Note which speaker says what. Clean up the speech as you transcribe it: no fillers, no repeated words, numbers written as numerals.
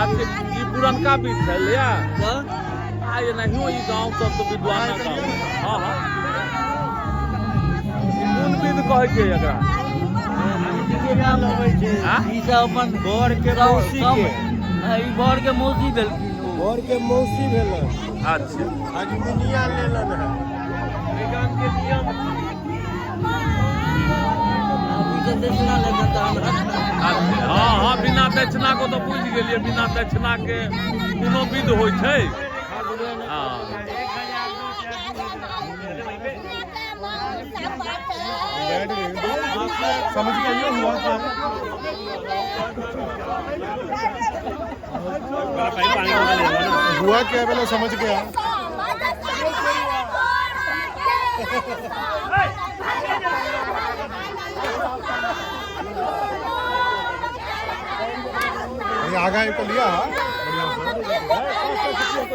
Speaker 1: अच्छा, ई पुरनका विध छलैया? आ एनाहियो ई गाँव सब तऽ विद्वानक गाँव। हँ हँ, ई कोन विध कहै छै एकरा?
Speaker 2: ई सब अपन
Speaker 3: बर के मौसी के।
Speaker 2: ई बर के मौसी भेलखिन।
Speaker 3: बर के मौसी भेलन।
Speaker 1: अच्छा,
Speaker 3: हजमुनिया लेलन है।
Speaker 2: एहि गाम के नियम।
Speaker 1: हँ हँ, बिना दक्षिणा को तऽ बुझि गेलियै, बिना दक्षिणा के कोनो विध होइ छै? हँ।
Speaker 3: समझ गए हुआ क्या? हुआ क्या पहले समझ गया। आगा को लिया बढ़िया से।